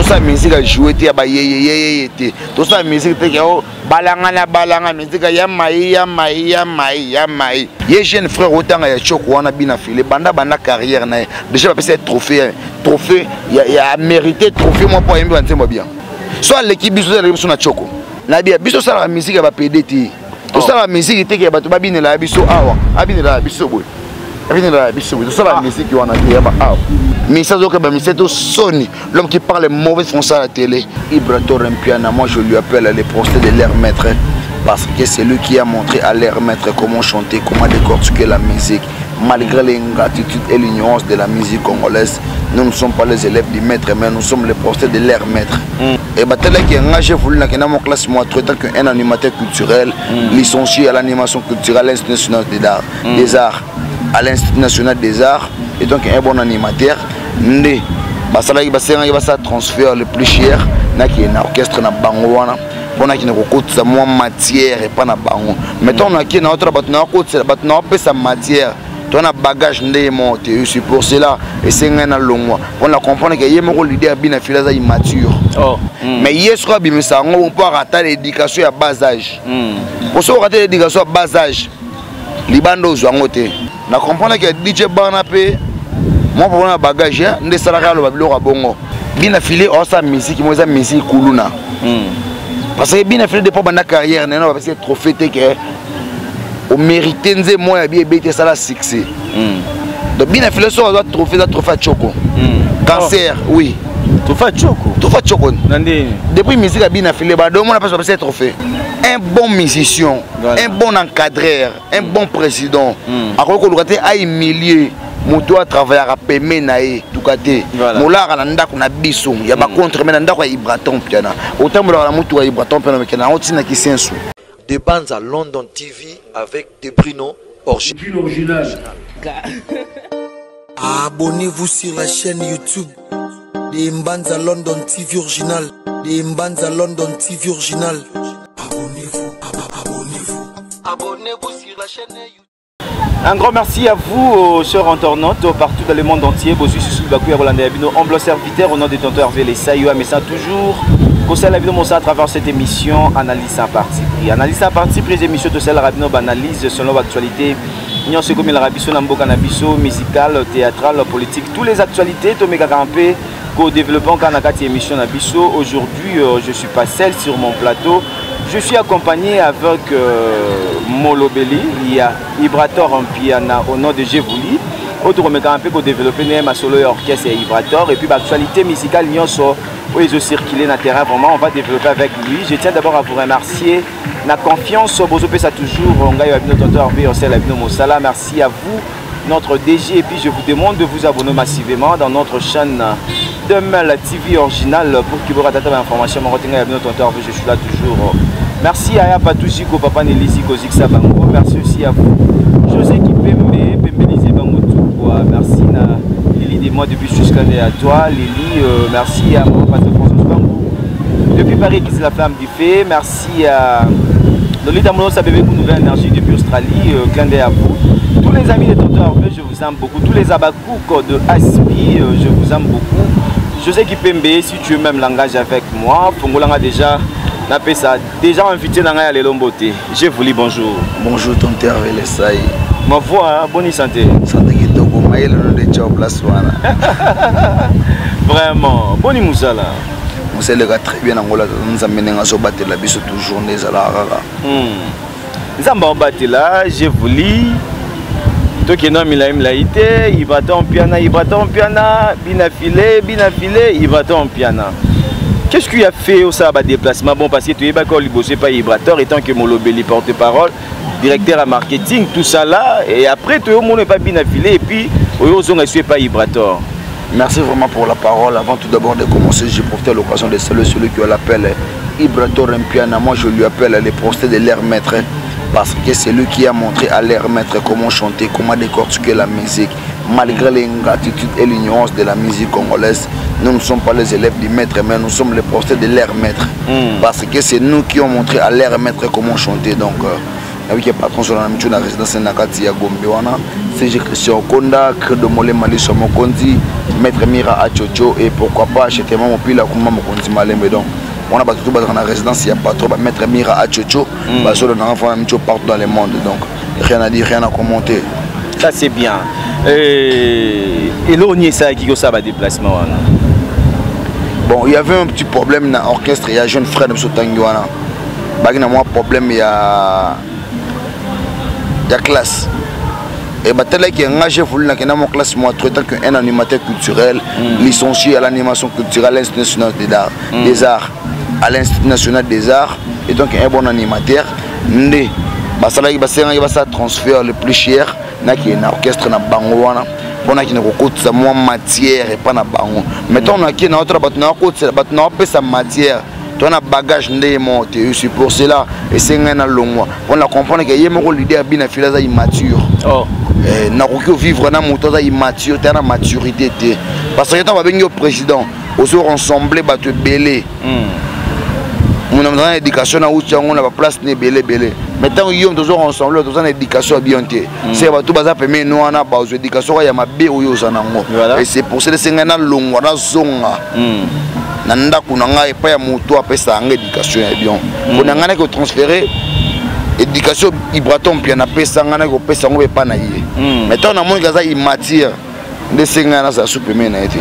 Tosala musique ya joue te, ya bayeyeyeye te. Tosala musique te ke balanga na balanga, musique ya mai ya mai ya mai ya mai. Ye jeune frère otanga ya choko wana bina file banda banda carrière na ye déjà bapesa ye trophée, trophée ya, ya mérité trophée mwa mpo ayembi banzembo bien. So aleki biso, aleki biso na choko na bia. Biso osalaka musique ya bapede te, tosalaka musique te ke bato babinela ya biso awa, abinela ya biso boye, abinela ya biso boye. Tosalaka musique wana te ya ba awa. Misa azokeba misa to soni, l'homme qui parle mauvais français à la télé. Ibrator Mpiana, moi je lui appelle le procès de l'air maître, parce que c'est lui qui a montré à l'air maître comment chanter, comment décortiquer la musique. Malgré l'ingratitude et l'ignorance de la musique congolaise, nous ne sommes pas les élèves du maître, mais nous sommes les procès de l'air maître. Et batelaki nga, j'ai voulu nakenda mon classe moi tant qu'un animateur culturel, licencié à l'animation culturelle à l'Institut national des arts, des arts, à l'Institut national des arts, et donc un bon animateur. Nde basalaki, basengaki basala transfert le plus cher, nakende na orchestre na bango wana mpo nakende kokotisa mwa matière epa na bango. Mais ntango nakende, naotala bato nakotisela, bato naopesa matière to na bagage nde ye moko te. C'est pour cela esengai na longwa mpo na comprendre ke ye moko leader bina fili aza immature. Mais ye soki abimisa yango mpo arata l'éducation ya bas âge, po soki orata l'éducation ya bas âge, libanda ozwa yango te. Na comprendre ke DJ bana mpe mwa mpona na bagage nde esalaka aloba biloko ya bongo. Bina fili osala musique mo eza musique kuluna, parce que bina fili depuis banda carrière nena bapesi trophée te ke omérite nzembo ya bi ebeti esala succès. Donc bina fili soki azwa trophée, eza trophée ya choko cancer. Oui. Trophée ya choko? Trophée ya choko. Na ndeni? Depuis musique ya bina fili badomona mpasi bapesi trophée. Un bon musicien, un bon encadreur, un bon président akoki koluka te ahumilie moto atravaillaka peme na ye tuka te. Molaka na ndako na biso ya bacontre, me na ndako ya Ibraton Piana, otambolaka na motuka ya Ibraton Piana, mekena yango ntina kisensu. De Banza London TV avec De Bruno Original. Abonnez-vous sur la chaîne YouTube de Mbanza London TV Original. De Mbanza London TV Original. Abonnez-vous, abonnez-vous. Abonnez-vous sur la chaîne YouTube. Un grand merci à vous, aux chers internautes, partout dans le monde entier. Bosu Susu Bakou Rolanda Yabino, humble serviteur au nom de tonton Hervé Lessayo, mais ça toujours. Kosala bino mosa à travers cette émission Analyse sans parti pris. Analyse sans parti pris, émission de celle Rabino analyse selon l'actualité. Nyonso comme la biso na mboka na biso, musical, théâtral, politique, toutes les actualités tomeka ramper ko développant quand na kati émission na biso. Aujourd'hui, je suis pas seul sur mon plateau. Je suis accompagné avec Molobeli, il y a Ibrator Mpiana au nom de Jevouli. Autre un peu pour développer ma solo et orchestre et Ibrator et puis l'actualité musicale nyonso où ils ont circulé dans le terrain, vraiment on va développer avec lui. Je tiens d'abord à vous remercier la confiance bozo pesa toujours ngai wa bino tonton Hervé Osel bino Mosala. Merci à vous notre DG et puis je vous demande de vous abonner massivement dans notre chaîne de la TV originale pour que vous ratez l'information. Tonton Hervé, je suis là toujours. Merci à Patouzi, Papa Nelisi, Kozik Sabango. Merci aussi à vous José Kipembe, Pembe Bango quoi. Merci na Lily de moi depuis jusqu'à à toi Lily, merci à mon pasteur François Bango depuis Paris qui c'est la flamme du fait. Merci à Lolita Moulosa bébé pour nouvelle énergie depuis Australie, clin d'œil à vous. Tous les amis de Tonton Hervé, je vous aime beaucoup. Tous les abakouk de Aspi, je vous aime beaucoup. José Kipembe, si tu veux même langage avec moi, Fongolanga déjà, n'a pas ça déjà invité dans la Lomboté. Je vous dis bonjour. Bonjour Tonton Hervé Lessaï. Ma voix, hein, bonne santé. Santé kitoko, maïle no de tchao place wana. Vraiment, boni musala. Musala ka très bien angola, nzambe nenga zo batela biso toujours ndezala kaka. Nzamba obatela, je vous lis. Tokenda milayi milayi te, Ibrator Mpiana, Ibrator Mpiana, bina filé, bina filé, Ibrator Mpiana. Qu'est-ce qui a fait au ça déplacement? Bon, parce que tu es pas liboso pas Ibrator étant que Molobeli porte-parole, directeur à marketing, tout ça là, et après tu es au monde pas bina filé et puis au zonga suis pas Ibrator. Merci vraiment pour la parole. Avant tout d'abord de commencer, j'ai profité de l'occasion de saluer celui qui l'appelle Ibrator Mpiana. Moi je lui appelle le procès de l'air maître, parce que c'est lui qui a montré à l'air maître comment chanter, comment décortiquer la musique. Malgré l'ingratitude et l'ignorance de la musique congolaise, nous ne sommes pas les élèves du maître, mais nous sommes les procès de l'air maître. Parce que c'est nous qui avons montré à l'air maître comment chanter. Donc Nabiki ya patron Zola na micho na résidence na kati ya Gombe wana. CG Christian Okonda, Credo Molema Liso Mokonzi, Maître Mira Achocho et pourquoi pas Chetema Mopila Kuma Mokonzi Malembe. Donc wana bato tout bazalaka na résidence ya patron ba Maître Mira Achocho, bazolo na na micho partout dans le monde. Donc rien à dire, rien à commenter. Ça c'est bien. Eloko nini esalaki kosala badéplacement wana? Bon, il y avait un petit problème na orchestre ya jeune frère na biso tangi wana. Baki na mwa problème ya classe. Et batelaki nga, j'ai voulu nakenda mwa classe moi trop, tant qu'un animateur culturel, licencié à l'animation culturelle à l'Institut national des arts, des arts à l'Institut national des arts, et donc un bon animateur nde basalaki, basengaki basala transfert le plus cher, nakende na orchestre na bango wana mpo nakende kokotisa mwa matière epa na bango. Mais ntango nakende na otala bato, nakotisa bato, naopesa matière to na bagage nde ye moko te. C'est pour cela esengai na longwa, mpo na comprendre ke ye moko leader Bina Fili aza immature. Oh. Nakoki ovivre na moto aza immature te, na maturité te, parce que ntango babengi yo président, ozo rassembler bato ebele. Mona moto aza na éducation, na uti yango na baplace na ebele ebele, mais ntango yo moto ozo rassembler bato, oza na éducation ya bien te, se bato baza pembeni wana bazwa éducation kaka ya mabe oyo oza nango. Et c'est pour cela esengai nalongwa, nazonga na ndako na ngai epai ya moto apesaka ngai éducation ya bien, mpo na ngai naki kotransférer éducation Ibraton mpia napesa ngai, naki kopesa yango epai na ye. Mais ntango namoniki aza immature, nde esengai nazala su pembeni na ye te.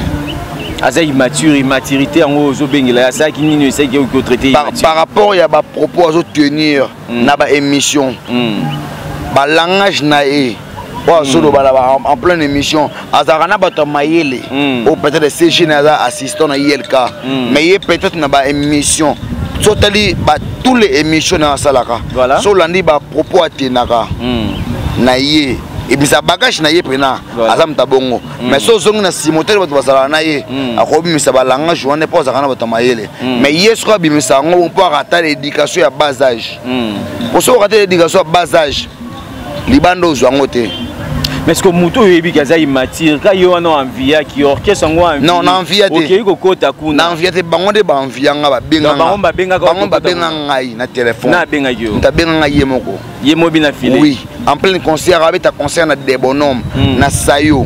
Aza immature, immaturité yango ozobengela ye, asalaki nini esalaki okotraiter? Par rapport ya bapropos azotenir na baémission, balangage na ye oyo azoloba en pleine émission, azalaka na bato ya mayele oyo peut-être CG na aza assistant na ILK, mais ye peut-être na baémission, so otali ba tous les émissions na asalaka, so olandi bapropos atenaka na ye, ebimisa bagage na ye mpena. Aza moto abongo, mais so ozongi na nsima, otali bato bazalaka na ye, akobimisa balangage wana mpo azalaka na bato ya mayele. Mais ye soki abimisa yango, mpo akatala éducation ya bas âge, po soki okatala éducation ya bas âge, libanda ozwa yango te. Mais ce que moto oyo oyebiki aza immature, ka ye wana oenviaki orchestre yango? Non, na envia te. Okei kokota kuna? Na envia te, bango nde baenvianga. Bango babengaka? Bango babenga ngai na telefone. Na abengaki yo? Moto abenga ngai ye moko. Ye mobi na file? Oui, en plein concert, abeta concert na des bonhommes na Sayo.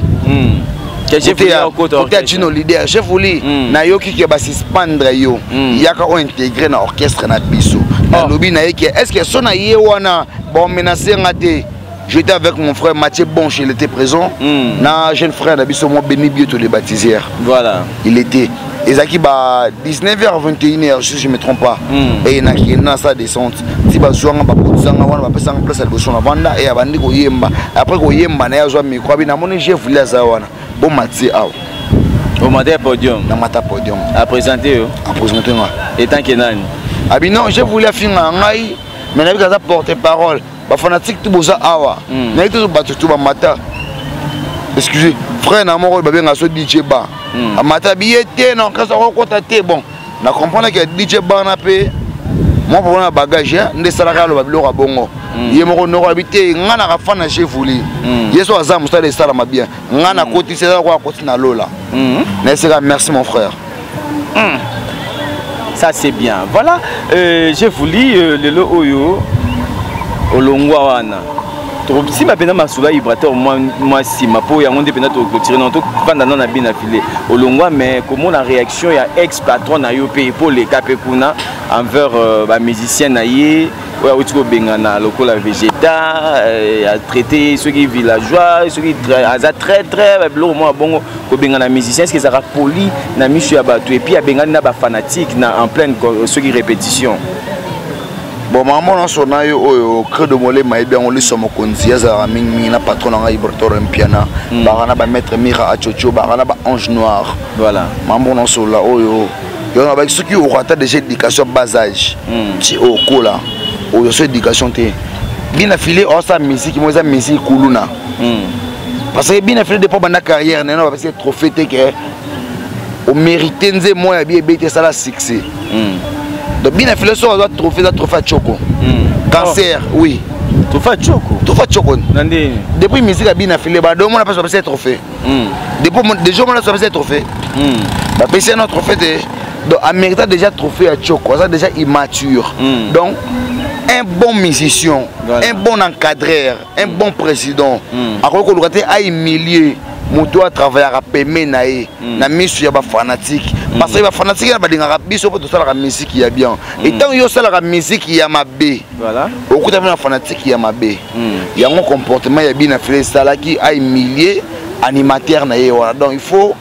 Côté ya Gino leader, chef Uli, nayoki ke basuspendre yo, yaka ointégrer na orchestre na biso. Nalobi na ye ke est ce que so na ye wana baomenacer nga te? J'étais avec mon frère Mathieu Bonche, il était présent. Na jeune frère na biso, moi Béni Bioto le baptiseur. Il était. Ezaki ba 19h 21h, si je me trompe pas. Et na na sa descente. Ti bazwanga, bakotisanga wana, bapesanga place ya liboso na vanda e abandi koyemba. Après koyemba na ye, azwa micro, abi namoni je voulais aza wana. Bon Mathieu awa. Omata podium? Na mata podium. Aprésenter yo? Aprésenter nga. Etant que nani? Abi non, je voulais afinga ngai, mais nayebi aza porte parole. Bafanatique tu boza awa, nayebi te bato tu bamata. Excusez, frère na moko oyo babengaka so DJ Ba, amata biye te na orchestre, akokota te. Bon, na comprendre ke DJ Ba na mpe mwa mpona na bagage nde esalaka aloba biloko ya bongo. Ye moko noko abi te, nga naka fan na je voulu ye so aza mosala esalama bien, nga nakotisi eza lokola akoti na lola. Naeseka, merci mon frère. Ça c'est bien. Voilà, j'ai voulu lelo oyo olongwa wana, tokosimba mpenza masolo ya Ibrator mwa nsima, mpo yango nde mpenza toclôturer. Non, tovanda nano na bino na file. Olongwa, mais komona réaction ya ex patron na yo mpe mpo oleka mpe kuna envers bamusicien na ye oyo awuti kobengana lokola végéta, atraité soki villageois, soki aza très très biloko moko bongo. Kobengana musicien, est ce que ezalaka poli na miso ya bato? Et puis abengani na bafanatique na en pleine soki répétition. Bon, mama nyonso na yo oyo Credo Molema ayebi yango, liso mokonzi azalaka mingimingi na patron na ngai Ibrator Mpiana, baka na bamaître Mira Achocho, baka na baange noir. Mambo nyonso la oyo yo nabaki, soki orata déjà éducation bas âge, ti okola oyo so éducation te. Bina File osala musique mo eza musique kuluna, parce que Bina File depuis banda carrière nano bapesi trophée te ke omérité nzembo ya bi ebeti esala succès. Donc Bina File so azwa trophée, eza trophée ya choko cancer. Oui. Trophée ya choko? Trophée ya choko. Na ndeni? Depuis musique ya Bina File badomona mpasi bapesi trophée. Depuis déjà omona so bapesi trophée, bapesi ye no trophée te. Donc amérita déjà trophée ya choko, aza déjà immature. Donc Un bon musicien, Voilà. un bon encadreur, un bon président akoki koluka te ahumilie moto atravaillaka peme na ye na miso ya bafanatike, parce que bafanatike na balingaka biso mpo tosalaka misiki ya bien. Etango yo osalaka misiki ya mabe, okuta mpe na fanatike ya mabe. Yango comportement ya bina file esalaki ahumilie animateur na ye wana. Donc il faut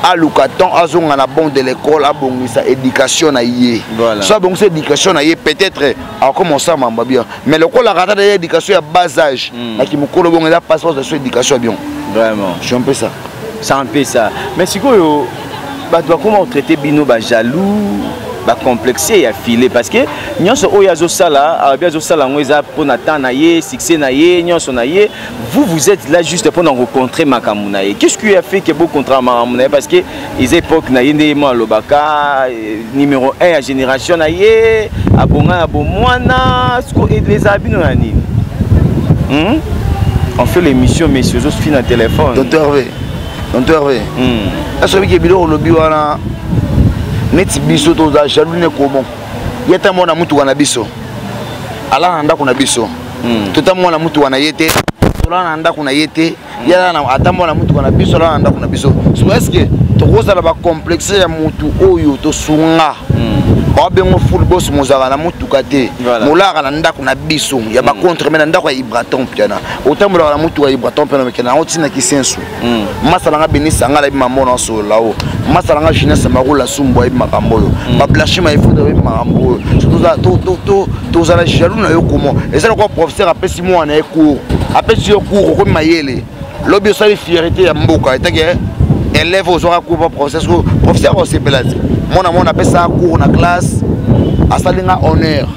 aluka temps, azonga na banc de l'école, abongisa éducation na ye. So abongisa éducation na ye, peut-être akomosa mambo bien. Mais lokola ata na ye éducation ya bas âge, naki mokolo bongo eza passeport so éducation ya bien. Vraiment. C'est un peu ça. C'est un peu ça. Mais sikoyo bato bakoma kotraite bino bajaloux, bacomplexe ya file, parce que nyonso oyo azosala, alobi azosala yango eza mpona temps na ye, succès na ye, nyonso na ye. Vous, vous êtes là juste mpona kocontre makambo na ye. Qu'est-ce qui a fait que bocontre makambo na ye? Parce que eza époque na ye nde ye mo alobaka numéro 1 ya génération na ye, abonga na bomwana. Siko ezala bino na nini? On fait l'émission, messieurs, ozofi na téléphone. Docteur Hervé, docteur Hervé, asobiki biloko olobi wana, neti biso toza jaloux ne komo ye ta mwana mutuka na biso ala na ndako na biso, tota mwana mutuka na ye te, tolala na ndako na ye te. Ye ala na ata mwana mutuka na biso, alala na ndako na biso. So est ce que tokozala bacomplexe ya mutu oyo tosunga? Babengo full boss, mozalaka na mutuka te, molalaka na ndako na biso ya bacontre, me na ndako ya Ibraton Piana, otambolaka na mutuka ya Ibraton Piana, mekena yango ntina kisensu. Masala nga benisa nga nayebi mambo na osolola o masala nga jeunesse Marula Sumbu ayebi makambo oyo, bablashi maifuta ayebi makambo oyo. So tozala jaloux na yo komo? Eza lokola professeur apesi mwana ye cours, apesi yo cours, okomi mayele, lobi osali fierté ya mboka. Etake élève ozwaka cours pa professeur, so professeur osepela te, mwana mwana apesaka cours na classe, asali nga honneur.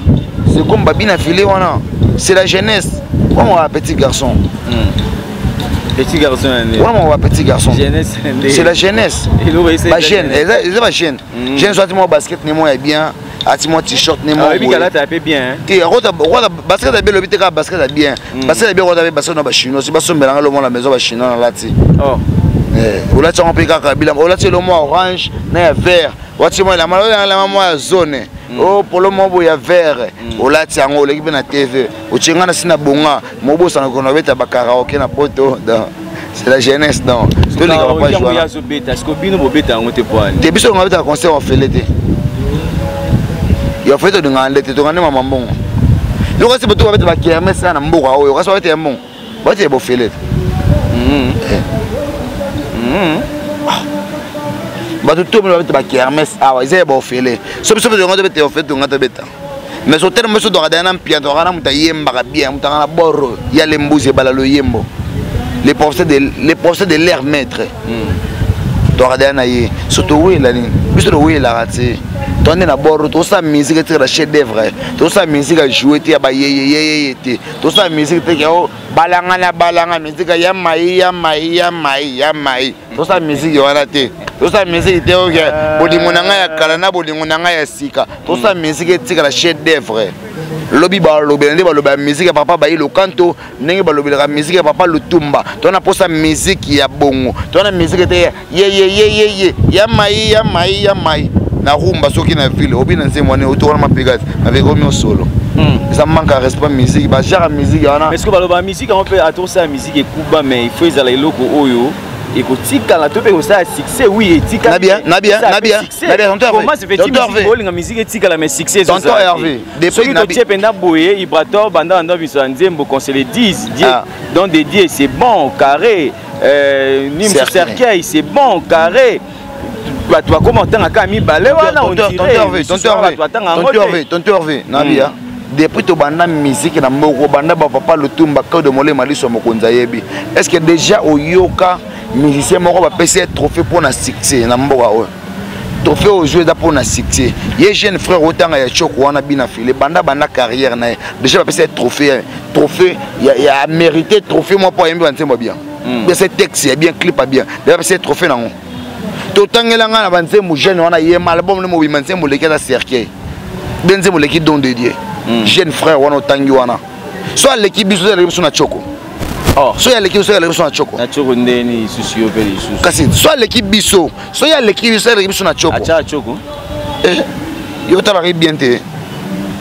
C'est comme babina file wana, c'est la jeunesse wana, petit garçon. Petit garçon ya wana mwa petit garçon. Jeunesse nde. C'est la jeunesse. Eloko esa. Bajeune, eza bajeune. Jeune so ati mwa basket ne mwa ya bien, ati mwa t-shirt ne mwa Oyebi boye. kalata mpe bien, hein? Te, akota basket ya bien, lobi te kaka basket ya bien. Basket ya bien, okota mpe basket na bachinois, si basombelanga lomo na maison bachinois nalati. Olati yango mpe kaka bilamba, olati elo mwa orange na ya vert, olati mwa elamba, oyo elamba mwa ya zone o polo mwa boye ya vert, olati yango, oleki mpe na TV, otie nga na si na bonga mobosana kona obeta bakaraoke na poto. Donc c'est la jeunesse, donc toleka bapage Yango wana. Azobeta siko, bino bobeta yango te po ani? Te, biso tonga betaka concert ofele te, ya ofele tolingaka nde te, tonga nde mama mbongo. Yo kasi bato babeta bakermesse na mboka oyo, kasi babeta ya mbongo, babeta ya bofele te. Bato to mino babeta bakermesse awa, eza ya baofele. So biso mpe tonga tobeta ya ofele, tonga tobeta, mais so telema biso tokadaya na mpia, tokaka na moto ayembaka bien, moto anga na bor ya lembuzi ebala loyembo, les professeurs de l'air maître, tokadaya na ye. So towela nini? Biso towelaka te, toande na bord, tosala musique etikala chef d'œuvre, tosala musique ya joue te, ya bayeyeyeye te, tosala musique te ke o balanga na balanga, musique ya mai ya mai ya mai ya mai, tosala musique wana te. Tosala musique te oke bolingo na ngai ya kala na bolingo na ngai ya sika. Tosala musique etikala chef d'œuvre, lobi balobela nde balobela musique ya papa Bayi Lokanto, ndenge balobelaka musique ya papa Lutumba. Tona mposa musique ya bongo, tona musique te yeyeyeyeye ya mai ya mai ya mai na rumba. Soki na ville obi na nzembo wana otokana mapeka te, mapeka omi osolo, eza manque ya respect. Musique bagenre ya musique wana. Mais siko baloba musique yango mpe atosala musique ekuba, mais il faut ezala eloko oyo ekotikala to mpe kosala succès. Oui, etikali. Na bien, na bien, na bien, na bien, tonton Hervé. Comment se fait-il Tonton Hervé. olinga musique etikala mais succès Tonton ezozala te? Hervé, depuis Soki totie mpenza boye Ibrator, banda banda biso ya nzembo, qu'on se le dise, Dieu, don de Dieu, c'est bon carré, nini mosusu, Cercueil. Cercueil, c'est bon carré. Bato bakoma otanga kaka mibale wana, on Tonton dirait, Hervé, misusu tonton wana Hervé, bato batanga yango tonton te. Hervé, tonton Hervé, nabia depuis tobanda musique na moko, banda bapapa Lutumba Kode Molema Liso mokonzi ayebi. Est ce que déjà oyoka musicien moko bapesi ye trophée mpona succès na mboka oyo? Trophée ozwi eza mpona succès. Ye jeune frère otanga ya choko wana, bina file, banda banda carrière na ye, déjà bapesi ye trophée, trophée ya mérité, trophée moko mpo ayembi banzembo ya bien, bien texte ya bien, clip ya bien, déjà bapesi ye trophée nango. Totangela ngai na banzembo jeune wana yema, album nde mobima, nzembo oleki aza cercueil be, nzembo oleki don de Dieu. Jeune frère wana otangi wana, so aleki biso, aleki biso na choko. So aleki biso, aleki biso na choko. Na choko ndeni lisusu yo mpe lisusu? Kasi so aleki biso, so ye aleki biso, aleki biso na choko. Atyaka choko? Eh, yo otalaka bien te.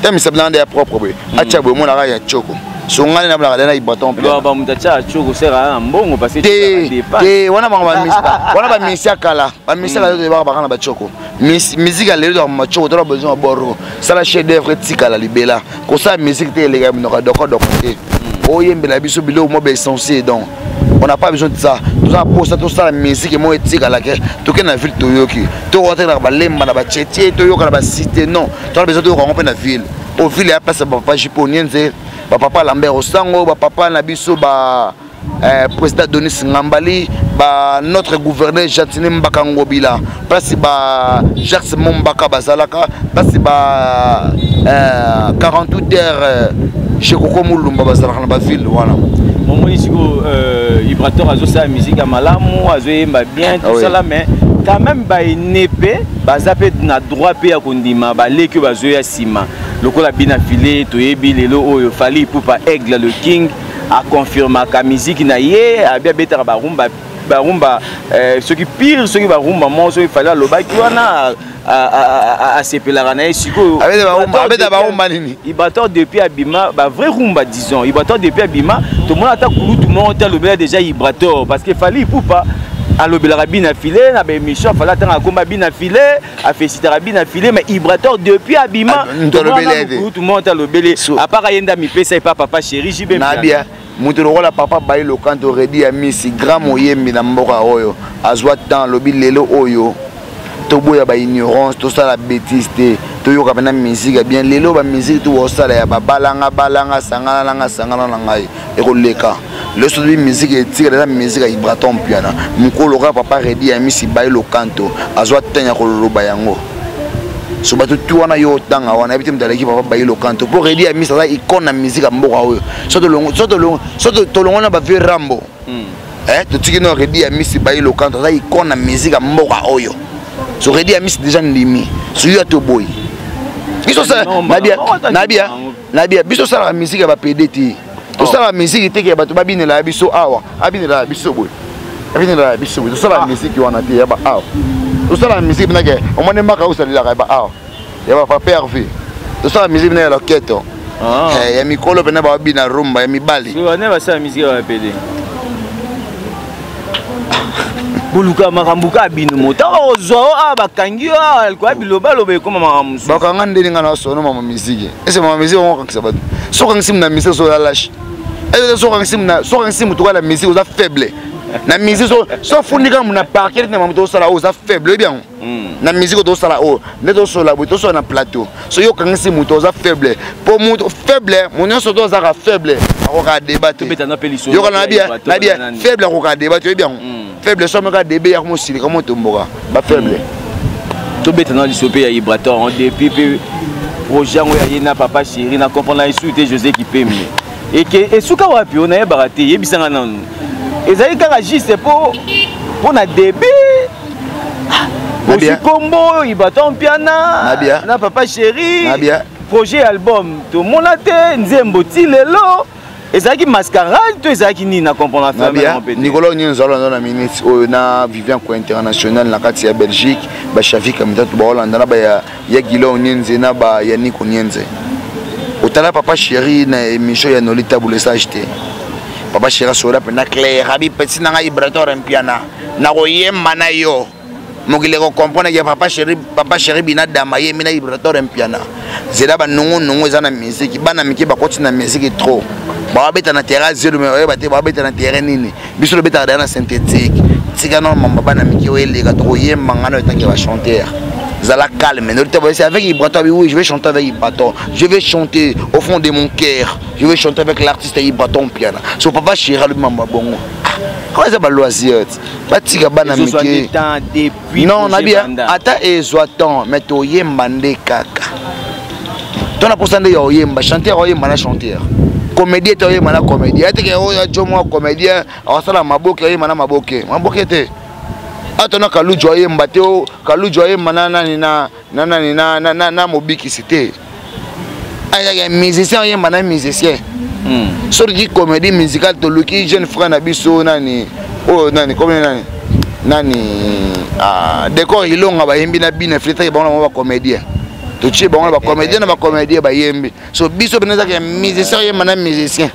Ta misapi nanga nde ya propre boye, atya boye, omonaka ya tioko. So ngai namonaka de na Ibrator Mpiana. Moto atya tioko sera na mbongo parce te te, wana bango wana bamisi ya kala, bamisi ya kala toyebaka baka na batioko. Musique ya lelo tokamba batioko, tona besoin ya boro sala chef d'œuvre etikala libela. Kosala musique te eleka minoko ya dokodoko te, oyembela biso biloko mo baessentiel. Donc on n'a pas besoin de ça. Toza na posa tosala musique moko etikala ke toke na ville, toyoki, tokotelaka balemba na bachetie, toyoka na bacité. Non, toza besoin toyoka yango mpe na ville. Po ville ya place ya bapapa Jipo Nienze, bapapa Lambert Osango, bapapa na biso ba président Donis Ngambali, ba notre gouverneur Jatine Mbaka Ngobila, place ba Jacques Mombaka bazalaka, place ba 48 heures chez Koko Mulumba bazalaka na baville wana. Momoni sikoyo, Ibrator azosala musique ya malamu, azoyemba bien, tout ça là, mais quand même baene mpe baza mpe na droit mpe ya kondima baleki oyo bazoya nsima lokola bina file. Toyebi lelo oyo Fally Ipupa, Aigle le King, aconfirmaka musique na ye, abi abetaka barumba, barumba soki pire, soki barumba moko, soki Fally alobaki wana, asepelaka na ye. Sikoyo abeta barumba nini? Ibrator depuis abima, bavrai rumba disons, Ibrator depuis abima, tomona ata kulutu moko te alobela déjà Ibrator, parce que Fally Ipupa alobelaka bina file na baémission, Fally atanga akomba bina file, afélicitaka bina file, mais Ibrator depuis abima, kulutu moko te alobeli, à part ayenda mipesa epa Papa Chéri JB. Nabia moto lokola papa Bayi Lokanto, Redi ya Misi, grand moyembi na mboka oyo, azwa temps alobi lelo oyo toboya baignorance, tosala bétise te, toyoka mpena musique ya bien. Lelo bamusique to bosala ya babalanga balanga, sangana nanga, sangana na ngai, ekoleka. Lelo soki musique etikala, eza musique ya Ibrator Mpiana. Mokolo kaka papa Redi ya Misi Bayi Lokanto azwa temps ya koloba yango. So bato tu wana yo otanga wana, yebi te moto aleki papa Bayi Lokanto, mpo Redi ya Misi aza icône na musique ya mboka oyo. So tolongo na bavieux Rambo, totiki no Redi ya Misi Bayi Lokanto aza icône na musique ya mboka oyo. So Redi ya Misi déjà ndimi, so yo atoboyi biso. Nabia, nabia, biso osalaka musique ya bapede te, tosalaka musique teke ya bato babinela ya biso awa, abinela ya biso boye, abinela ya biso boye. Tosalaka musique wana te ya ba awa. Tosalaka musique mpinake omoni maka osalelaka ya ba awa, ya bapapa Hervé. Tosalaka musique mpina ya loketo ya mikolo mpena babina rumba ya mibali. Basala musique ya bapede, boluka makambo ka bino moto ozwa o awa, bakangi yo awa likoya bilobaloba, ekoma makambo mosusu. Bakanga ndeni? Nga na sono mama musique ese mama musique ongo okangisa bato. So okangisi na musique, so olalâche. So okangisi motu kaka na musique, oza faible na musique. So ofundika na parquet na mamoto osala oyo, oza faible, oyebi yango. Na musique tosala oyo nde tosola boye, tosola na plateau. So yo okangisi moto, oza faible. Mpo moto faible, mo nyonso to azaka faible, akokaka débat te. Yoka nabia, faible akokaka débat te, oyebi yango. Faible so ameka débat ya komosilika, motomboka, bafaible. Tobeta na liso mpe ya Ibrator depuis mpe projet yango ya ye na Papa Chéri, na comprendre esu te. José Kipembe eke esuka wapi oyo nayebaka te, yebisanga nanu. Ezali kaka juste mpo na début ozwi kombo oyo Ibrator Mpiana na Papa Chéri, projet album tomona te, nzembo ti lelo. Ezalaki mascarade to ezalaki nini? Na comprendre. Nicolas Nyonso alanda na minute oyo na Vivian Co International na kati ya Belgique, bashavika mitatu baolanda na baya ya Gilon Nyenze na ba Yaniko Nyenze. Otala Papa Chéri na émission ya Nolita Boulesage te, Papa Chéri asola mpenza clair, abi pesi na ngai Ibrator Mpiana, nakoyemba na yo. Mokili ekocomprendre ke Papa Chéri, Papa Chéri bina dama yembi na Ibrator Mpiana. Zela banongonongo eza na musique, bana mike bakoti na musique trop, bawabeta na terrain zelo, me oyeba te bawabeta na terrain nini. Biso tobetaka deya na synthétique. Tika na mamba bana mike oyo eleka, tokoyemba ngana etanke bachanteur. Zala calme. C'est avec Ibrator. Oui, je vais chanter avec Ibrator. Je vais chanter au fond de mon cœur. Je vais chanter avec l'artiste Ibrator Mpiana. So papa chéri alobi mamba bongo. Comment ça, baloisir? Batika bana mike. Non, nabia ata ezwa temps, mais toyemba nde kaka. Tona posa nde ya oyemba, chanteur oyemba na chanteur. Comédien te oyemba na comédien. Ateke oyo jo mwa comédien awasala maboke, oyemba na maboke. Maboke te. Ata na Kaluju ayemba te, Kaluju ayemba na nani, na nani, na mobikisi te. Ayaka musicien oyemba na musicien. Soki comédie musicale, toluki jeune frère na biso nani oyo, nani komi nani nani, ah, Décor Ilonga, bayembi na bino efletaki bango na bango bacomédien. Totie bango na bacomédien na bacomédien bayembi. So biso pene ezaka ya musicien oyemba na musicien.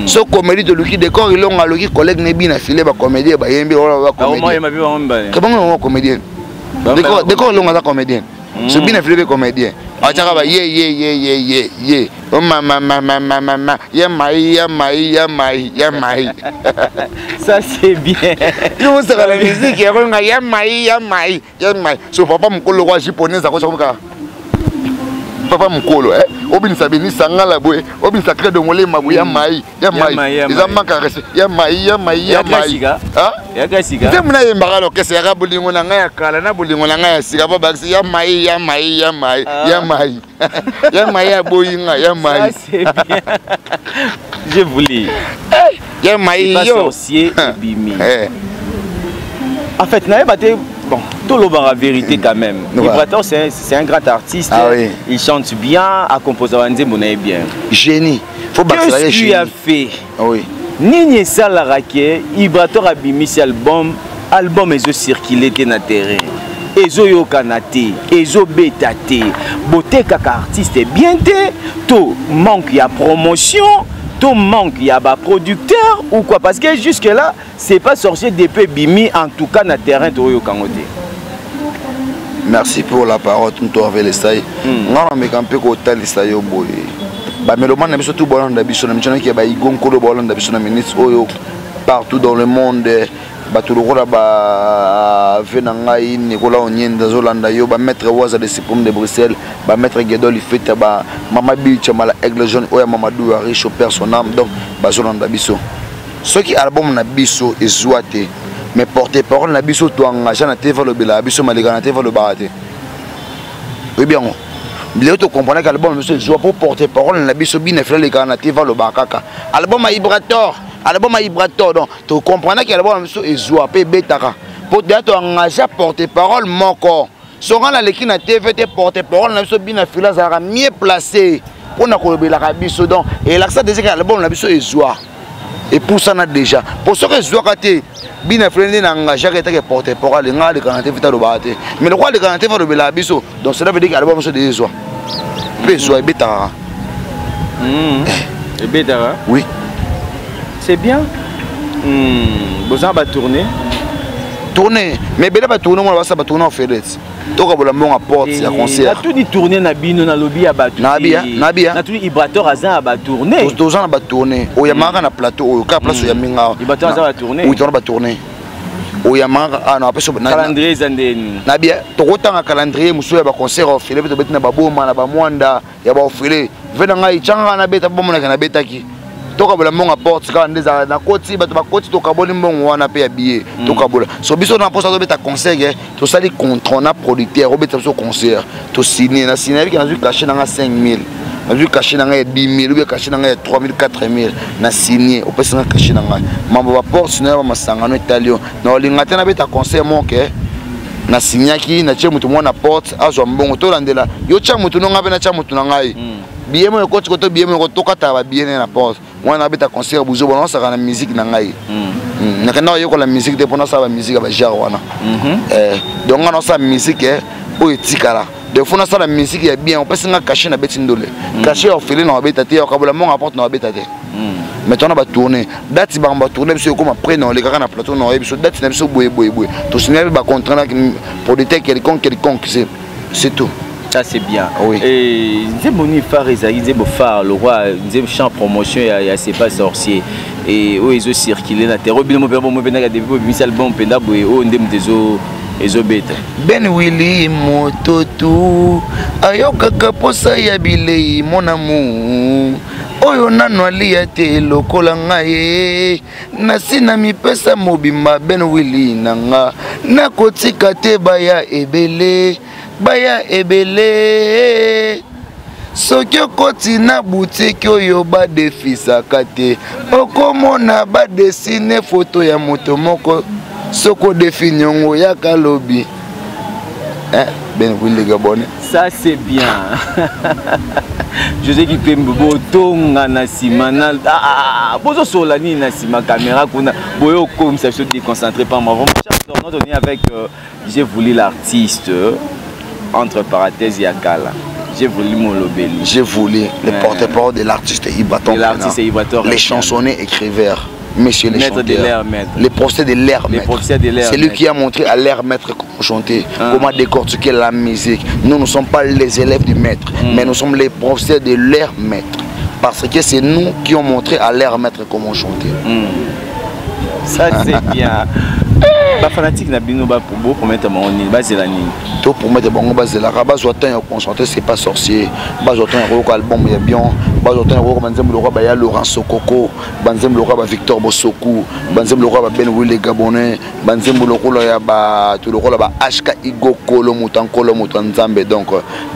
So comédie, toluki décor ilongo, aluki collègue ne bina file, bacomédien bayembi. Bango bango comédien, décor ilongo aza comédien. So bina file mpe comédien, atiaka ba ye ye ye ye ye ye o mama mama mama ya mai ya mai ya mai ya mai. Ça, c'est bien. Yo osaka na musique yango nga ya mai ya mai ya mai. So papa mokolo kwa japonais akosakomika papa mokolo, eh? Obinisa binisa ngala boye, obinisa credo molema boye, ya mai ya mai, eza manque ya respect. Ya mai ya mai ya mai Nzembo nayembaka lokese yaka bolingo na ngai ya kala na bolingo na ngai ya sika, po bakisi ya mai ya mai ya mai ya mai ya mai aboyi nga ya mai. J'ai voulu. Ya mai yo sorcier ebimi. En fait, nayeba te. Bon, tolobaka vérité quand même. Ibrator, c'est un grand artiste. Ah oui. Il chante bien, acomposa banzembo na ye bien. Génie, faut Qu'est-ce qui a fait? Oui. Nini esalaka ke Ibrator abimisi album, album ezocircule te na terrain, ezoyokana te, ezobeta te? Botekaka artiste bien te, to manque ya promotion, to manque ya baproducteur ou quoi? Parce que jusque là, C'est pas sorcier depuis bimi, en tout cas na terrain toyokango te. Merci pour la parole, tonton Hervé Lesai. Nga nameka mpe kotalisa yo boye, bamelomane na biso tu bolanda biso na mitionaki ya baigo nkolo, bolanda biso na minute oyo partout dans le monde. Bato lokola bave na ngai Nicolas Oniende azolanda yo, bamaître Waza de Suprême de Bruxelles, bamaître Gedol Ifeta, bamama Bilchamala Aigle Jaune oyo ya Mamadou ya riche père son âme. Donc bazolanda biso. Soki album na biso ezwa te, mais porte parole na biso toengage na TV, alobelaka biso maleka na TV, alobaka te. Oyebi yango, lelo tocomprendre ke album na biso ezwa mpo porte parole na biso bina fila alekaka na TV, alobaka kaka album ya Ibrator, album ya Ibrator. Donc tocomprendre ke album na biso ezwa mpe ebetaka mpo deya toengage porte parole moko. So nga naleki na TV te, porte parole na biso bina fila azalaka mieux placé mpona kolobelaka biso. Donc elakisa déjà ke album na biso ezwa, epusana déjà, po soki ezwaka te, bina file nde na engageaka etake porte parole nga aleka na TV te, alobaka te. Mais lokola aleka na TV, alobelaka biso, donc cela veut dire ke album biso deja ezwa mpe ezwa, ebetaka. Ebetaka. Oui. C'est bien. Boza batourné? Tourné, mais ebele batourné mona basala batourné en fedet, tokabola mbongo ya porte ya concert. Natuni tourné na bino, nalobi ya bato. Nabia nabia. Natuni Ibrator aza na batourné? Toza na batourné. Oyamaka na plateau oyo kaka place oyambi nga. Ibrator aza batourné? Oui, toza na batourné. Oyamaka ah, na apesi. Calendrier eza ndeni? Nabia tokotanga calendrier mosusu ya baconcert ofele mpe tobeti na baboma na bamwanda ya baofele ve na ngai tyangaka nabeta bomonaka nabetaki, tokabola mbongo ya porte kaka nde ezala nakoti, bato bakoti, tokaboli mbongo wana mpe ya billet tokabola. So biso na mposa tobeta concert ke tosali contrat na producteur, obeta biso concert, tosigne na signe yabiki, nazwi cachet nanga 5000, nazwi cachet na ngai ya 10 000 ou bien cachet na ngai ya 3000, 4000, na signe, opesi nga cachet na ngai. Mambo baporte na yo, bamasangano etali yo. Na olinga te nabeta concert moke, nasignaki, natie moto mwana porte azwa mbongo, tolandela yo, tia motu no, ngai mpe natia motu na ngai, billet moko ekoti koto, billet moko tokataka babillet ne na porte wana. Nabeta concert buzoba, naosaka na musique na ngai. Nakenda koyekola musique te mpo nasala bamusique ya bagenre wana. Donc nga naosala musique oyo etikala. Donc faut nasala musique ya bien. Opesi nga cachet, nabeti ndole. Cachet ya ofele na babeta te, ya okabola mbongo ya porte na babeta te. Mais tona batourné date, bango batourné biso ekoma près na olekaka na plateau na oyebi biso date na biso boye boye boye, tosigna mpe bacontrat na producteur quelconque quelconque, c'est tout. Ça, c'est bien. Oui. Et nzembo nini phare ezalaki, nzembo phare le roi, nzembo chant promotion ya C'est pas sorcier et oyo ezocircule na terre, oyo bino mpe bomo mpendaka depuis bobimisi album mpenza boye, oyo nde moto ezobeta? Ben Willi mototu ayokaka posa ya bilei monamu oyo nano alia te lokola ngai, nasi na mipesa mobimba. Ben Willi na nga nakotika te, baya ebele, baya ebele. Soki okoti na butiki oyo badefisaka te, okomona badesine foto ya moto moko. Soki odefi niongo, yaka lobi. Eh, Ben Willi Gabonais. Ça, c'est bien. José Kipembe, botonga na nsima na ah, ah, ah, bozosola nini na nsima caméra kuna boyo okomisa biso déconcentré par moi. Vraiment, cher internaute, on est avec j'ai voulu l'artiste entre parenthèses ya kala. J'ai voulu molobeli. J'ai voulu le porte-parole de l'artiste Ibrator. De l'artiste Ibrator. Les chansonniers écrivains. Messieurs les maître chanteurs, de l'air, maître. Les professeurs de l'air, maître. professeurs de l'air. C'est lui qui a montré à l'air maître comment chanter, Ah. comment décortiquer la musique. Nous ne sommes pas les élèves du maître, mais nous sommes les professeurs de l'air maître. Parce que c'est nous qui ont montré à l'air maître comment chanter. Ça c'est bien. Bafanatique na bino bopromettre bango nini, bazela nini? To promettre bango bazelaka, bazwa temps ya concentrer, c'est pas sorcier. Bazwa temps ya koyoka album ya bien, bazwa temps ya koyoka banzembo lokola baya Laurent Sokoko, banzembo lokola ba Victor Bosoku, banzembo lokola ba Ben Wille Gabonais, banzembo lokola ya bato lokola ba HK Igokolo, moto ankolo, moto ya Nzambe. Donc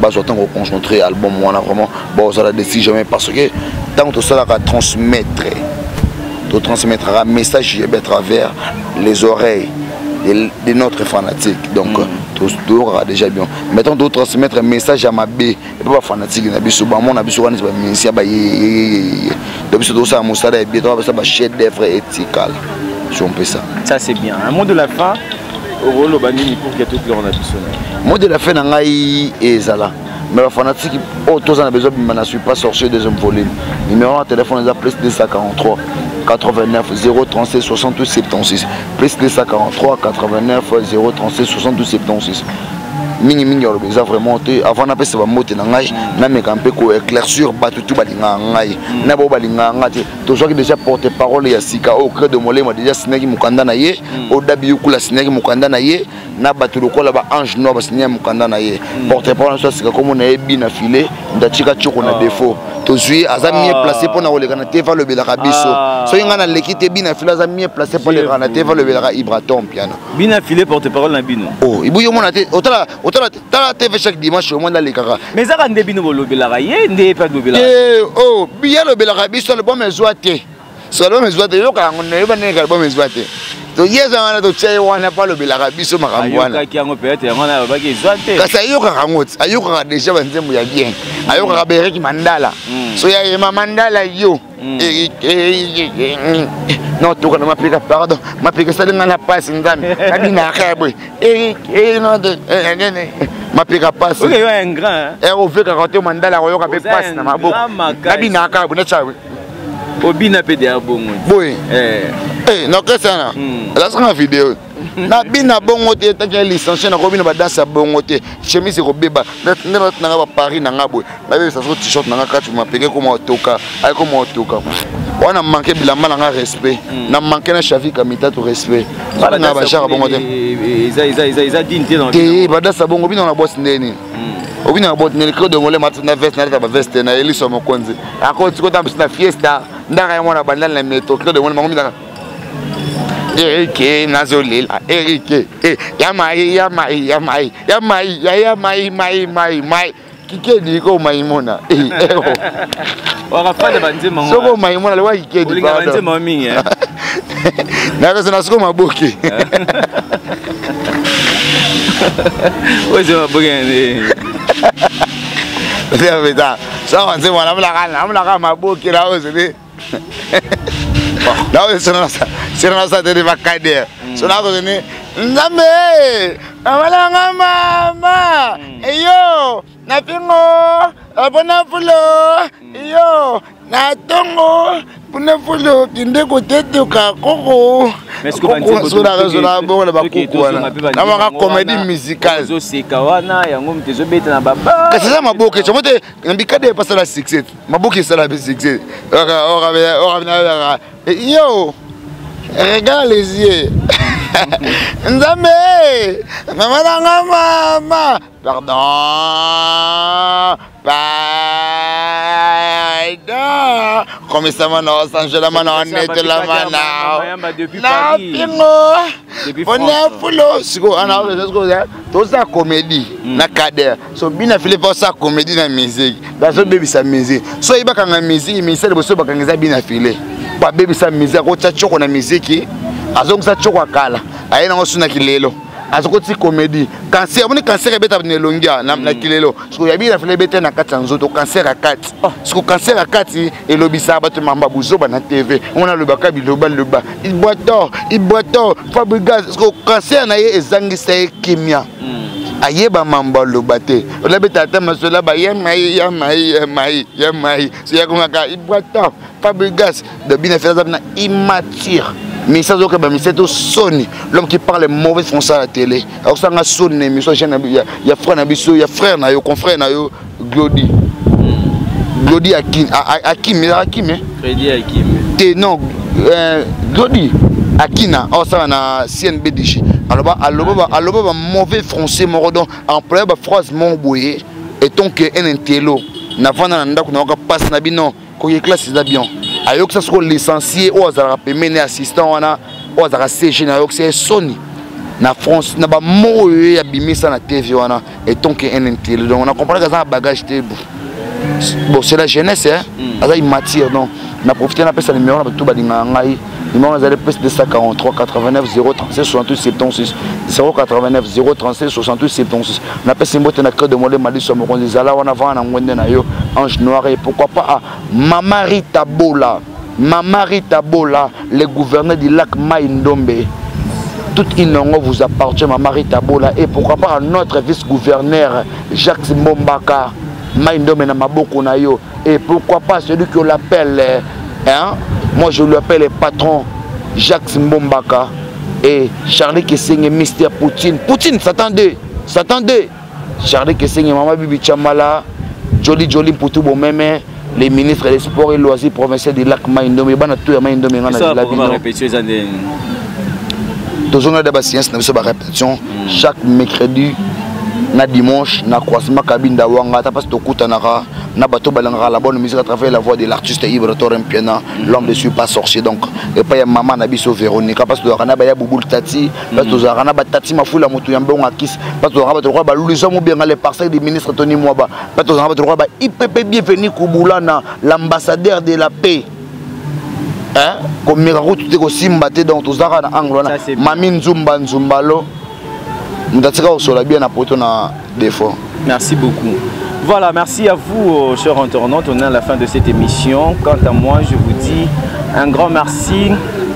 bazwa temps koconcentrer album wana vraiment, bozala déci jamais, parce que ntango tosalaka transmettre, totransmettra message à travers les oreilles de notre fanatique. Donc toyokaka déjà bien. Maintenant totransmettre message ya mabe epe bafanatique na biso bamona biso wana bamusicien bayeyeyeye. Donc biso tozosala mosala ya bien, tokapesa bachef d'œuvre etikala si on peut ça. Ça c'est bien. Un mot de la fin, okoloba nini pour que toclore na biso na? Mot de la fin na ngai ezala, mais bafanatique oyo toza na besoin bima na suis pas sorcier deuxième volume, numéro ya téléphone eza plus 243 89 037 68 76, plus 243 89 037 68 76. Mingimingi aloba eza vraiment te. Avant napesa bambote na ngai, nameka mpe koéclaircir bato tu balingaka ngai na bao balingaka ngai te. Tozwaki déjà porte parole ya sika oyo Credo Molema déjà signaki mokanda na ye, oyo Dabi Yukula signaki mokanda na ye, na bato lokola ba Ange Noir basignaki mokanda na ye. Porte parole na biso ya sika, komona ye Bina File Ndatika Tioko na défaut, tozwi aza mieux placé mpona koleka na TV alobelaka biso. Soki ngai naleki te, Bina File aza mieux placé mpo alekaka na TV alobelaka Ibraton Piano. Bina File, porte parole na bino? Oh, ibu yo mona te, otala otala tala TV chaque dimanche, omona alekaka. Mais ezaka nde bino bolobelaka ye, nde ye mpe alobelaka? Te, oh, biye alobelaka biso. Album ezwa te, so album ezwa te, yoka yango, nayeba ndenge album ezwa te. To ye eza wana, totia ye wana mpo alobelaka biso makambo wana. Ayokaki yango peut-être, yango wana alobaki ezwa te. Kasi ayokaka yango ti ayokaka déjà banzembo ya bien, ayokaka Bereki Mandala. So yayema Mandala yo. Eric, Eric, non, toka na mapeka, pardon, mapeka esali ngai na pasi. Nzambe, nabinaka ya boye, Eric, non, mapeka pasi. Ok, yo un grand, hein? Ovekaka te Mandala, akoyoka mpe Oza pasi na maboko. grand makasi. Nabinaka boye netya Obina mpe deya bongo? Boye. Nokesana ezasanga video nabina bongo te. Taki ya licencié, nakobina badanse ya bongo te, chemise ekobeba. Nde nanga baparis nanga boye, nabebisa so t-shirt nanga kati mapeke koma otoka, aye koma otoka wana. Manke bilamba nanga respect, na manke na Shavika Mitatu respect, balingaka bashaka bongo te. Eza digne te. Te, badanse bongo bino na bosi ndeni, obina na bosi ndeni. Credo Molema na veste, nalata baveste na Eliso Mokonzi, akoti kota biso na fiesta ndaka ya mwana bandali na metro. Credo Molema ngominaka Erike, nazolela Erike, ya mai, ya mai, ya mai, ya mai, ya ya mai, mai, mai, mai kikedi ko maimona. Wakafanda banzembo. Soko maimona lewa kikedi. Olinga banzembo mingi, eh? Nakoso soko maboke. Oyo eza maboke nde? Soko banzembo wana, namonaka maboke naozele naosenasa tene bakader so nakozene. Nzambe, amalanga mama eyo napingo mpona fulo yo na ntongo mpona fulo kende kotetuka koko bongo na bakuku wana, namaka comédie musicale. Ozoseka wana, yango moto ezobeta na baba. Kasi eza maboke somo te, na bikade epasala succès, maboke esala mpe succès. Yo regarde les yeux, Nzambe, mama nanga mama, pardon, pardon, komisama na osangelama na onetolama na na pingo mpona fulo. Sikoyo ana toza comédie na kader, so bina file mpe osala comédie na musique, bazobebisa musique. So oyebakanga musique, ministère liboso bakanga eza Bina File po abebisa musique. Akotya tioko na musique, azongisa tioko ya kala, aye nango sunaki lelo, azokoti comédie. Cancer, omoni cancer ebeta na elongi na kilelo. Siko ya Bina File ebete na kati ya nzoto, cancer ya kati. Siko cancer ya kati elobisaka bato mamba buzoba na TV, omona alobaka biloba loba, Ibwator, Ibwator, Fabrigas. Siko cancer na ye ezangisa ye kimia. Ayeba mambo aloba te. Olabeta ata masolo ba ya mai ya mai ya mai ya mai. So ya kongaka Ibrata, Fabregas, de bina fela na immature. Mais ça zoka ba mise to soni, l'homme qui parle mauvais français à la télé. Alors ça nga soni na émission jeune ya ya frère na biso, ya frère na yo, confrère na yo Glody. Glody Akim, Akim, Akim, hein? Freddy Akim. Te non, Glody Akina, oh ça na CNBDG. Alors aloba aloba ba mauvais français moko donc employé ba phrase mon boye et donc un intello na vanda na ndako na yoka passe na bino koke classe eza bien ayokisa soko licencié oyo azalaka pembeni assistant wana oyo azalaka CG na ayokisa ye soni na France na ba mots oyo ye abimisa na TV wana et donc un intello donc on a compris qu'aza na bagage te. Bon, c'est la jeunesse, hein. Aza immature, donc na profité na pesa numéro na bato balingaka ngai. Numéro ezali plus 243 89 037 68 76 089 037 68 76. Napesi mbote na cœur de mole maliso ya mokonzi ezala wana vanda na ngwende na yo ange noir et pourquoi pas à Mama Rita Bola. Mama Rita Bola, le gouverneur du lac Maï Ndombe. Toute Inongo vous appartient, Mama Rita Bola. Et pourquoi pas à notre vice-gouverneur Jacques Mbombaka, Maï Ndombe na maboko na yo. Et pourquoi pas celui qu'on l'appelle, hein? Moi je l'appelle le patron Jacques Mbombaka et Charlie Kessenge, Mister Poutine. Poutine, Satan 2, Satan 2. Charlie Kessenge, Mama Bibi Chamala, Joli Joli Mputu Bomeme, les ministres des Sports et Loisirs provinciaux du lac Maï Ndombe. Bana tout ya Maï Ndombe nga na Ça, la pour bino. ma répétition, ça n'est- Tozonga da ba science na biso ba répétition chaque mercredi na dimanche na croisement Kabinda Wanga ta parce tokutanaka na bato balangaka la bonne musique à travers la voix de l'artiste Ibrator Mpiana, l'homme de suis pas sorcier. Donc et pas ya mama na biso Véronica parce que tozalaka na ba ya Bouboul Tati, parce que tozalaka na ba Tati Mafula motu ya mbongo akis, parce que tozalaka bato lokola ba Louison Mubenga, le parcelle du ministre Tony Mwaba, parce que tozalaka bato lokola ba IPP Bienvenu Kubulana, l'ambassadeur de la paix. Hein? Komeka kutu te kosimba te, donc tozalaka na angle wana. Ça, c'est bien. Mami Nzumba Nzumbalo, moto atika kosola bien na poto na défaut. Merci beaucoup. Voilà, merci à vous, chers internautes. On est à la fin de cette émission. Quant à moi, je vous dis un grand merci.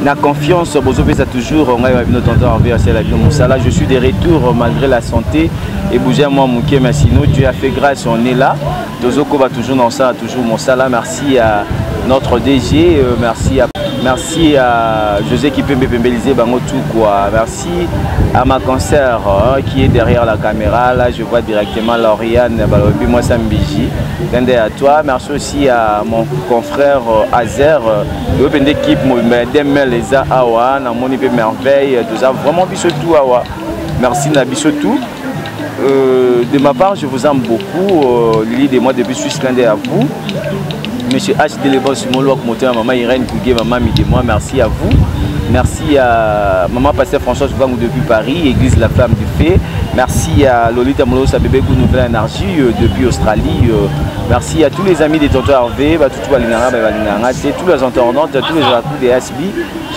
La confiance, Bozo Pesa toujours. On a vu notre tonton Hervé, c'est la vie de Moussala. Je suis de retour malgré la santé. Et bougez à moi, Mouké, mais sinon, Dieu a fait grâce, on est là. Tozoko va toujours dans ça, toujours Moussala. Merci à notre DG, merci à José qui peut me pembeliser, bango tout quoi. Merci à ma consoeur, hein, qui est derrière la caméra. Là, je vois directement Lauriane, Balobi, moi Sambiji. Gande à toi. Merci aussi à mon confrère Azer, le Open d'équipe, mon Demel, les Awa, na mon IP merveille, tout ça. Vraiment, bisous tout, Awa. Merci, na bisous tout. De ma part, je vous aime beaucoup. Lily de moi depuis Suisse, Gande à vous. Monsieur H. Délébon, Simon Loak, Moteur, Maman Irène Kougué, Maman Midi, moi, merci à vous. Merci à Maman Pasteur François Vangou depuis Paris, Église La Flamme du Feu. Merci à Lolita Molo, sa bébé Goût Nouvelle Énergie depuis Australie. Merci à tous les amis des Tontons Hervé, bah, tout Balinara, bah, Balinara, c'est tous les internautes, tous les gens des SB.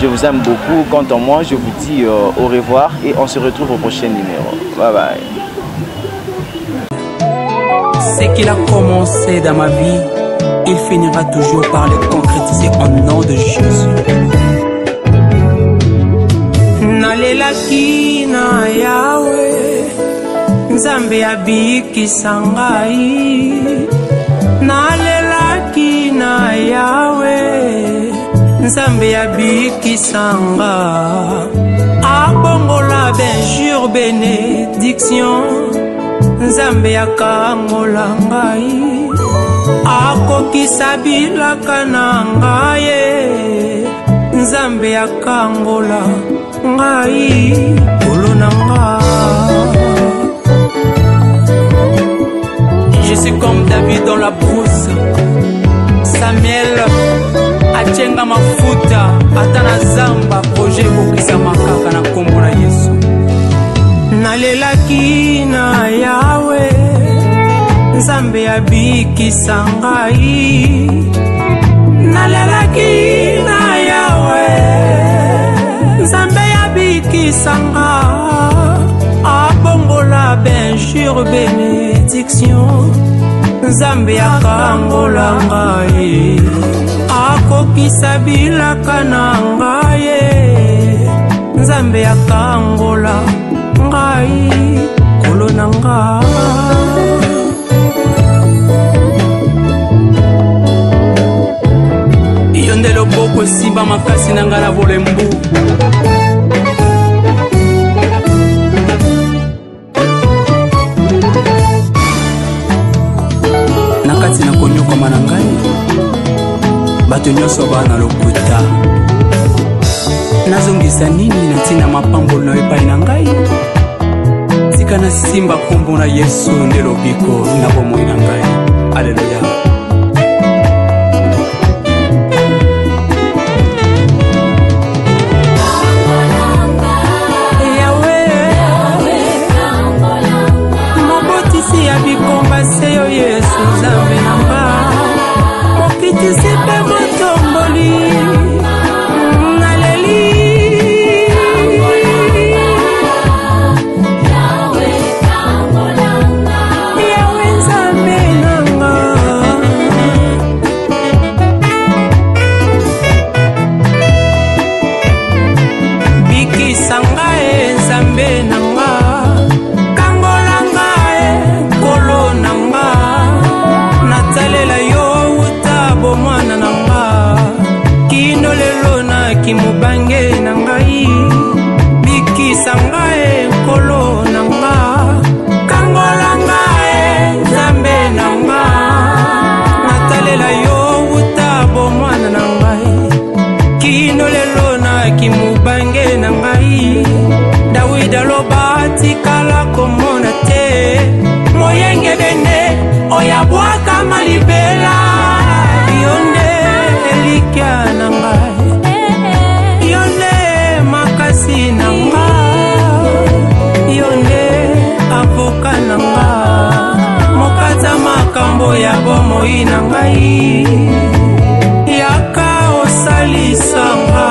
Je vous aime beaucoup. Quant à moi, je vous dis au revoir et on se retrouve au prochain numéro. Bye bye. Ce qu'il a commencé dans ma vie, il finira toujours par le concrétiser au nom de Jésus. Nalelaki na Yahweh, Nzambe abikisa ngai. Nalelaki na Yahweh, Nzambe abikisa nga. Abongola benjure bénédiction, Nzambe akangola ngai. Akokisa bilaka na ngai, Nzambe akangola ngai, kolo na nga. Je suis comme David dans la brousse. Samuel atienga mafuta ata na zamba, projet ekokisama kaka na nkombo na Yesu. Nalelaki na Yahweh, Nzambe abikisa ngai. Nalelaki na Yahweh, Nzambe abikisa nga. Abongola benjure bénédiction, Nzambe akangola ngai. Akokisa bilaka na ngai, Nzambe akangola ngai. Kolo na na nga. Yo nde loboko esimba makasi na nga na bolembu. Na kati na konyokama na ngai, bato nyonso baa na lokuta. Nazongisa nini na ntina mapamboli na yo epai na ngai? Tika nasimba nkombo na Yesu nde lobiko na bomoi na ngai. Aleluya. Yawe, mobotisi ya bikomba se yo Yesu Nzambe na nga, mokitisi mpe motomboli, naleli. Yawe Nzambe na nga. Bikisa ngai Nzambe na nga, kangola ngai Nkolo na nga, natalela yo wuta bomwana na nga kino lelo naki mobange na ngai. Bikisa ngai Nkolo na nga, kangola ngai Nzambe na nga, natalela yo wuta bomwana na ngai kino lelo naki mobange na ngai. Dawidi aloba tikala komona te moyengebene oyo abwakama libela. Yo nde elikya na ngai, yo nde makasi na nga, yo nde avoka na nga, mokata makambo ya bomoi na ngai, yaka osalisa nga.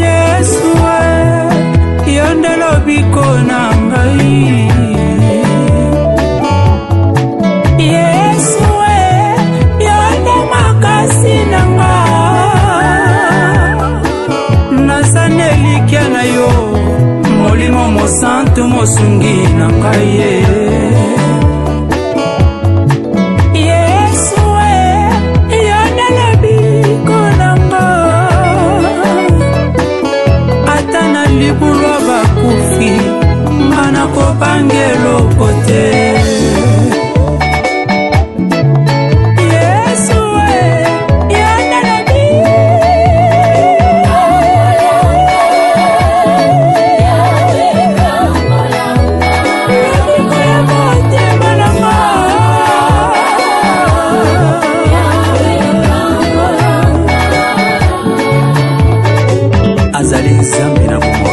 Yesu yo nde lobiko na ngai. Yesu yo nde makasi na nga, naza na elikya na yo, Molimo Mosantu mosungi na ngai ye. Yesu yo nde lobiko na nga, ata na libulwa bakufi nga nakobanga eloko te. Yesu yo nde lobiko ya motema na nga. Azali Nzambe na bomoi.